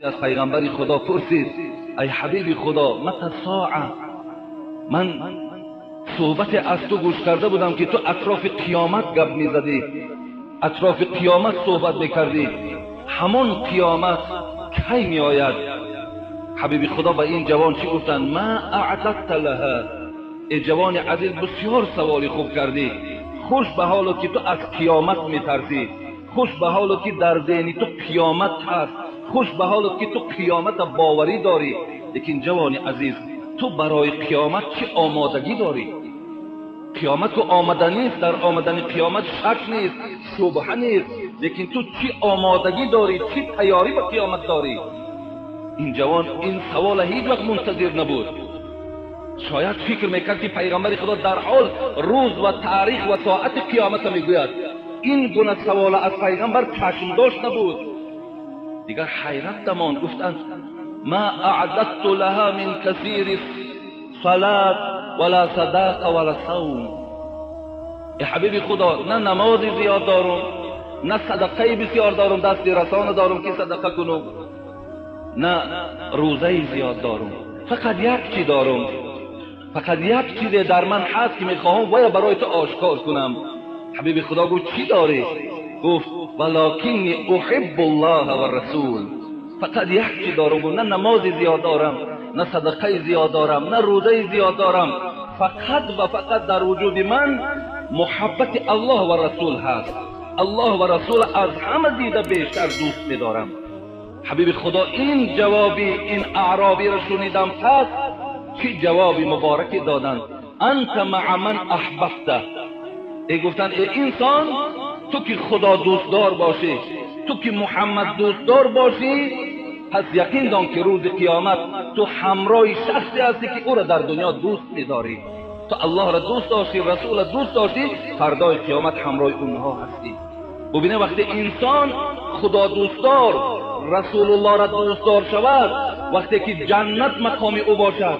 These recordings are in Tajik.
Аз пайғамбари Худо пурсид: ай ҳабиби Худо, мата соа? Ман суҳбате аз ту гӯш карда будам, ки ту атрофи қиёмат гап мезадӣ, атрофи қиёмат суҳбат мекардӣ. Ҳамон қиёмат кай меояд? Ҳабиби Худо ба ин ҷавон чӣ гуфтанд? Ма аъдадта лаҳа. Эй ҷавони азиз, бисёр саволи хуб кардӣ. Хуш ба ҳолат, ки ту аз қиёмат метарсӣ. Хуш ба ҳолат, ки дар зеҳни ту қиёмат ҳаст. Хуш ба ҳолат, ки ту қиёмата боварӣ дорӣ. Лекин ҷавони азиз, ту барои қиёмат чӣ омодагӣ дорӣ? Қиёмат ку омаданист, дар омадани қиёмат шак нест, шубҳа нест, лекин ту чӣ омодагӣ дорӣ, чӣ тайёрӣ ба қиёмат дорӣ? Ин ҷавон ин савола ҳеҷ вақт мунтазир набуд. Шояд фикр мекард, ки пайғамбари Худо дар ҳол рӯз ва таърих ва соати қиёмата мегӯяд. Ин гуна савола аз пайғамбар чашмдошт набуд. Дигар ҳайрат дамонд. Гуфтанд: ма аъдадту лаҳа мин касири салат вала садақа вала савм. Э ҳабиби Худо, на намози зиёд дорум, на садақаи бисёр дорум, дасти расона дорум, ки садақа кунум, на рӯзаи зиёд дорум. Фақат як чӣ дорум, фақат як чизе дар ман ҳаст, ки мехоҳам вая барои ту ошкор кунам. Ҳабиби Худо гуфт: чӣ дорӣ? Гуфт: валокинни уҳиббу ллоҳа ва расул. Фақат як чӣ дорум. Гуфт: на намози зиёд дорам, на садақаи зиёд дорам, на рӯзаи зиёд дорам, фақат ва фақат дар вуҷуди ман муҳаббати Аллоҳ ва расул ҳаст. Аллоҳ ва расул аз ҳама дида бештар дӯст медорам. Ҳабиби Худо ин ҷавоби ин аъробиро шунидам, пас чӣ ҷавоби мубораке доданд: анта маа ман аҳбабта. Э гуфтанд: э инсон, ту ки Худо дӯстдор бошӣ, ту ки Муҳаммад дӯстдор бошӣ, пас яқин дон, ки рӯзи қиёмат ту ҳамроҳи шахсе ҳастӣ, ки ӯро дар дунё дӯст медорӣ. Ту Аллоҳро дӯст доштӣ, расулро дӯст доштӣ, фардои қиёмат ҳамроҳи онҳо ҳастӣ. Бубинед, вақте инсон Худо дӯстдор, расулуллоҳро дӯстдор шавад, вақте ки ҷаннат мақоми ӯ бошад,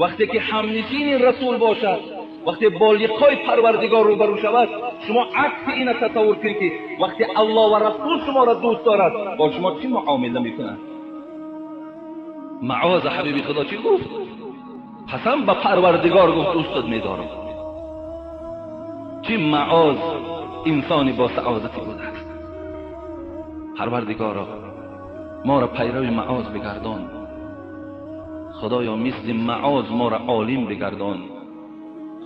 вақте ки ҳамнишини расул бошад, вақте бо лиқои Парвардигор рӯбарӯ шавад, шумо акси ина тасаввур кунед, ки вақте Аллоҳ ва расул шуморо дӯст дорад, бо шумо чӣ муомила мекунад. Маоза ҳабиби Худо чӣ гуфт? Қасам ба Парвардигор гуфт: дӯстат медорам. Чӣ Маоз инсони бо саодате будааст! Парвардигоро, моро пайрави Маоз бигардон. Худоё, мисли Маоз моро олим бигардон.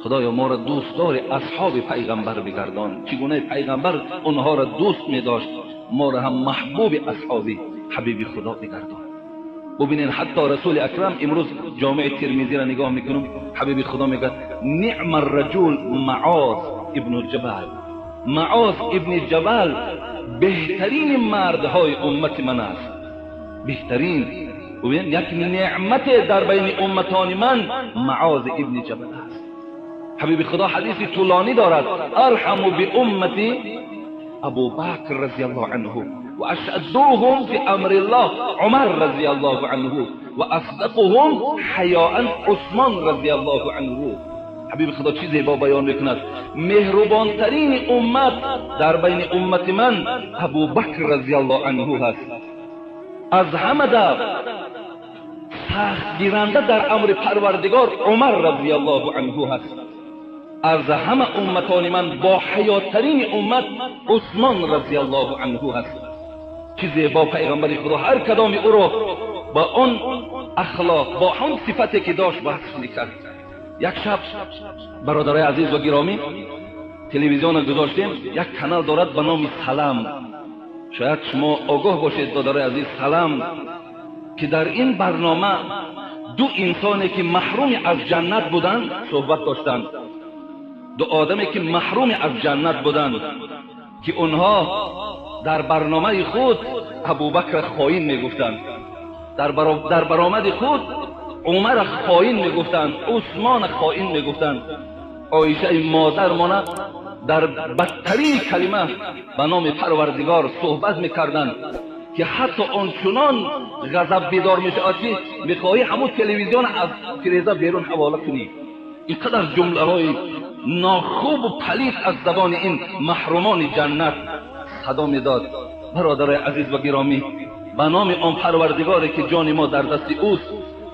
Худоё, моро дӯстдори асҳоби пайғамбар бигардон. Чӣ гуна пайғамбар онҳоро дӯст медошт, моро ҳам маҳбуби асҳоби ҳабиби Худо бигардон. Бубинед, ҳатто расули акрам, имрӯз ҷомеи Термизиро нигоҳ мекунам, ҳабиби Худо мегӯяд: ниъма раҷул Маоз ибну Ҷабал. Маоз ибни Ҷабал беҳтарини мардҳои уммати ман аст, беҳтарин. Бубинед, як неъмате дар байни умматони ман Маоз ибни Ҷабал аст. Ҳабиби Худо ҳадиси тӯлонӣ дорад: арҳаму биуммати Абубакр разияллоҳу анҳу ва ашаддуҳум фи амриллоҳ Умар разияллоҳу анҳу ва асдақуҳум ҳаёан Усмон разияллоҳу анҳу. Ҳабиби Худо чӣ зебо баён мекунад: меҳрубонтарини уммат дар байни уммати ман Абубакр разияллоҳу анҳу ҳаст, аз ҳама дар сахтгиранда дар амри Парвардигор Умар разияллоҳу анҳу ҳаст, аз ҳама умматони ман бо ҳаёттарини уммат Усмон разияллоҳу анҳу ҳаст. Чӣ зебо пайғамбари Худо ҳар кадоми ӯро ба он ахлоқ, бо он сифате, ки дошт, васф мекард. Як шаб, бародарои азиз ва гиромӣ, телевизионро гузоштем. Як канал дорад ба номи Салам, шояд шумо огоҳ бошед, додарои азиз. Салам, ки дар ин барнома ду инсоне, ки маҳруми аз ҷаннат буданд, суҳбат доштанд. Ду одаме, ки маҳруми аз ҷаннат буданд, ки онҳо дар барномаи худ Абубакра хоин мегуфтанд, дар баромади худ Умара хоин мегуфтанд, Усмона хоин мегуфтанд, Оишаи модармона дар бадтарин калима ба номи Парвардигор суҳбат мекарданд, ки ҳатто ончунон ғазаб бедор мешавад, ки мехоҳӣ ҳамун телевизион аз тиреза берун ҳавола кунӣ. Ин қадар ҷумлаҳои нохубу палид аз забони ин маҳрумони ҷаннат садо медод. Бародарои азиз ва гиромӣ. به نام آن پروردگاری که جان ما در دست اوست،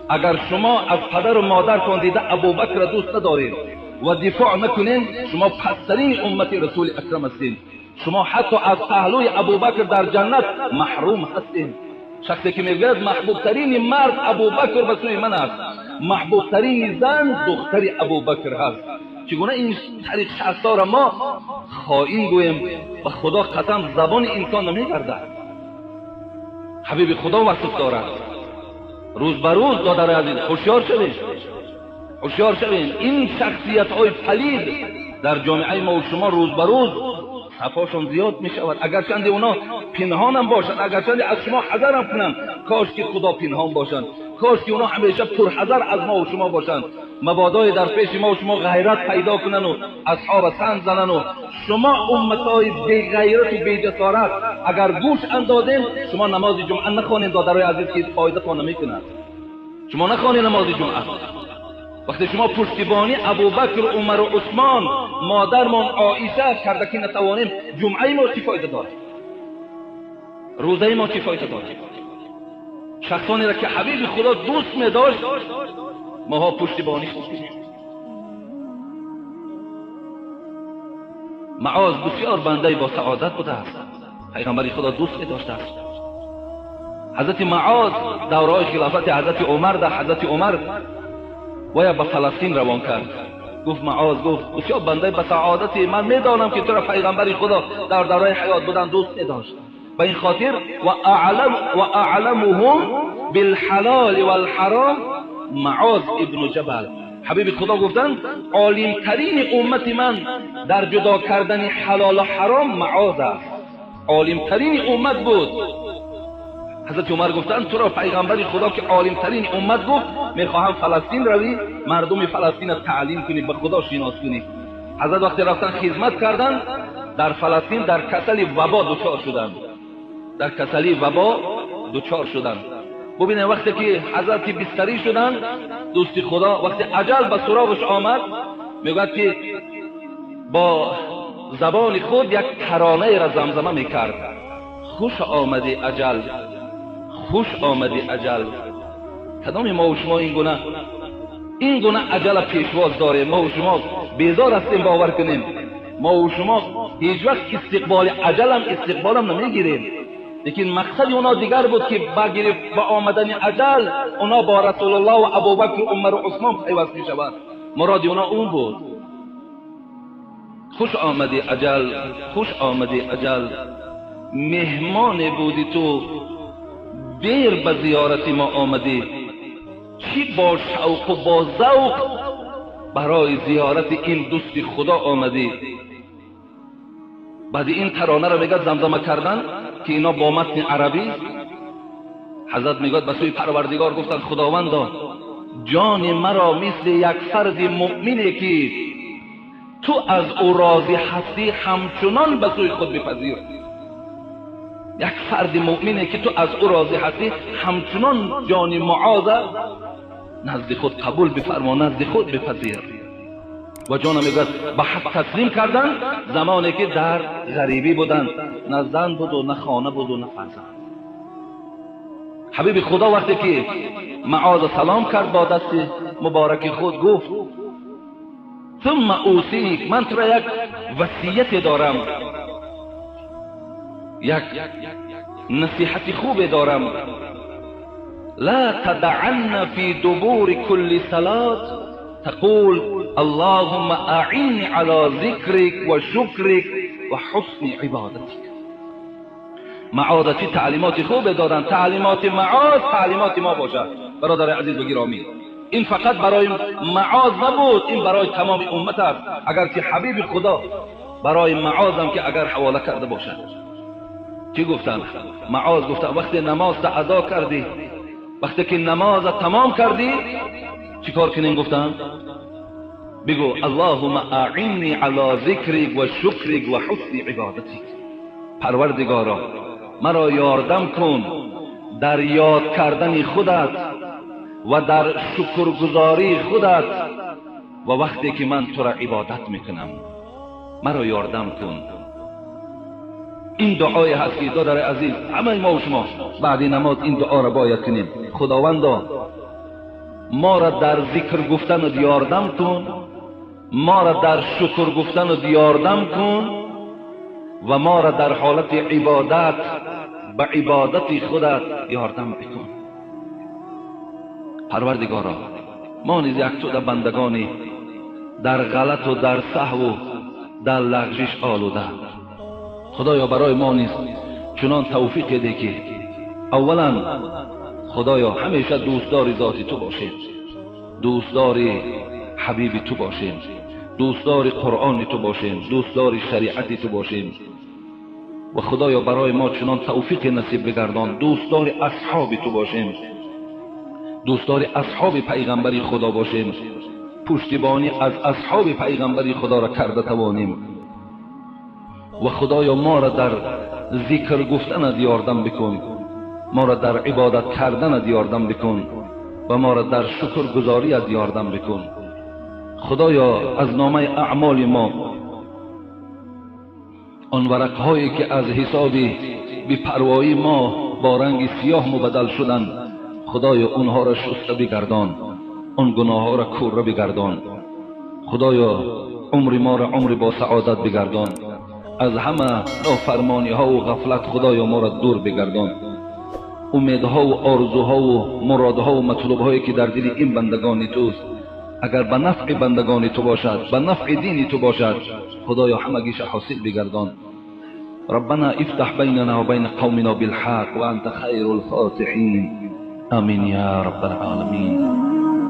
اگر شما از پدر و مادرتان دیده ابوبکر را دوست ندارید و دفاع نکنین، شما پسترین امت رسول اکرم هستین. شما حتی از پهلوی ابوبکر در جنت محروم هستین. شخصی که میگوید محبوب ترین مرد ابوبکر به سوی من است، محبوب ترین زن دختر ابوبکر هست، چگونه این طریق شخصا را ما خائن گوییم؟ و خدا قسم زبان انسان نمیگردد. حبیب خدا وصف دارد. روز به روز دادر عزیز هوشیار شویم، هوشیار شویم. این شخصیت های پلید در جامعه ما و شما روز به روز صفاشون زیاد می شود. اگرچند اونا پنهانم باشند، اگرچند از شما حذرم کنند، کاش که خدا پنهان باشند، کاش که اونا همیشه پرحذر از ما و شما باشند، مبادای در پیش ما و شما غیرت پیدا کنن و اصحاب سن زنن و شما امتای بی غیرت و بی جسارت اگر گوش اندازیم، شما نماز جمعه نخوانید دادرای عزیز که فایده تان نمیکند. شما نخوانید نماز جمعه. وقتی شما پشتیبانی ابوبکر، عمر و عثمان، مادرمان عایشه کرده که نتوانیم، جمعه ما چی فایده داره؟ روزه ما چی فایده داره؟ شخصانی را که حبیب خدا دوست می داشت ماها پشتیبانی کنیم. معاذ بسیار بنده با سعادت بوده است، پیغمبر خدا دوست می داشته است. حضرت معاذ دورای خلافت حضرت عمر در حضرت عمر ویا به فلسطین روان کرد. گفت معاذ، گفت بسیار بنده به سعادتی، من میدانم که تو را پیغمبر خدا در دورای حیات بودن دوست می داشت، به این خاطر و اعلمهم بالحلال والحرام معاذ ابن جبل. حبیب خدا گفتند عالمترین امت من در جدا کردن حلال و حرام معاذ است، عالمترین امت بود. حضرت عمر گفتند تو را پیغمبر خدا که عالمترین امت گفت، میخواهم فلسطین روی، مردم فلسطین را تعلیم کنی، به خدا شناس کنی. حضرت وقتی رفتن خدمت کردن در فلسطین، در کسل وبا دچار شدند، در کسلی وبا دچار شدند. ببینید وقتی که حضرت بستری شدند، دوستی خدا وقتی اجل به سراغش آمد، میگوید که با زبان خود یک ترانه را زمزمه میکرد: خوش آمدی اجل، خوش آمدی اجل. کدام ما و شما این گونه اجل پیشواز داریم؟ ما و شما بیزار هستیم، باور کنیم ما و شما هیچ وقت استقبال اجلم استقبالم نمیگیریم. لیکن مقصد اونا دیگر بود که با آمدن اجل اونا با رسول الله و ابوبکر و عمر و عثمان پیوست می شود. مراد اونا اون بود. خوش آمدی اجل، خوش آمدی اجل، مهمان بودی تو، دیر به زیارت ما آمدی، چی با شوق و با ذوق برای زیارت این دوست خدا آمدی. بعد این ترانه را میگه زمزمه کردن که اینا با متن عربی. حضرت میگه به سوی پروردگار گفتند خداوندا جان مرا مثل یک فرد مؤمنی که تو از او راضی هستی همچنان به سوی خود بپذیر. یک فرد مؤمنی که تو از او راضی هستی همچنان جان معاذ نزد خود قبول بفرما، نزد خود بپذیر. و جان میگه به حق تسلیم کردن زمانی که در غریبی بودند، نه زن بود و نه خانه بود و نه فرزند. حبیب خدا وقتی که معاذ سلام کرد با دست مبارک خود گفت ثم اوصیک، من تو را یک وصیت دارم، یک نصیحت خوب دارم. لا تدعن فی دبور كل صلاة تقول اللهم اعنی على ذکرک و شکرک و حسن عبادتک. معاذ چی تعلیمات خوب دارن؟ تعلیمات معاذ تعلیمات ما باشد برادر عزیز و گرامی. این فقط برای معاذ نبود، این برای تمام امت است. اگر که حبیب خدا برای معاذ هم که اگر حواله کرده باشد. چی گفتن؟ معاذ گفتن وقتی نماز ادا کردی، وقتی که نماز تمام کردی چیکار کنین؟ گفتن بگو اللهم اعنی علی ذکرک و شکرک و حسن عبادتک. پروردگارا مرا یاردم کن در یاد کردن خودت و در شکرگزاری خودت و وقتی که من تو را عبادت میکنم مرا یاردم کن. ин дуое ҳаст ки додари азиз, ҳамаи мо ва шумо баъди намоз ин дуоро бояд кунем. Худовандо, моро дар зикр гуфтанат ёрдам кун, моро дар шукр гуфтанат ёрдам кун ва моро дар ҳолати ибодат ба ибодати худат ёрдам бикун. Парвардигоро, мо низ як тӯда бандагони дар ғалату дар саҳву дар лағжиш олуда. Худоё, барои мо низ чунон тавфиқе де ки аввалан Худоё ҳамеша дӯстдори зоти ту бошем, дӯстдори ҳабиби ту бошем, дӯстдори Қуръони ту бошем, дӯстдори шариати ту бошем. Ва Худоё барои мо чунон тавфиқе насиб бигардон, дӯстдори асҳоби ту бошем, дӯстдори асҳоби пайғамбари Худо бошем, пуштибонӣ аз асҳоби пайғамбари Худоро карда тавонем. Ва Худоё моро дар зикр гуфтанат ёрдам бикун, моро дар ибодат карданат ёрдам бикун ва моро дар шукргузорият ёрдам бикун. Худоё аз номаи аъмоли мо он варақҳое ки аз ҳисоби бепарвоии мо бо ранги сиёҳ мубаддал шуданд, Худоё онҳоро шуста бигардон, он гуноҳҳоро кӯра бигардон. Худоё умри моро умри бо саодат бигардон, аз ҳама нофармониҳову ғафлат Худоё моро дур бигардон. Умедҳову орзуҳову муродҳову матлубҳое ки дар дили ин бандагони туст, агар ба нафъи бандагони ту бошад, ба нафъи дини ту бошад, Худоё ҳамагиша ҳосил бигардон. ربنا افتح بيننا وبين قومنا بالحق وأنت خير الفاتحين. آمين يا رب العالمين.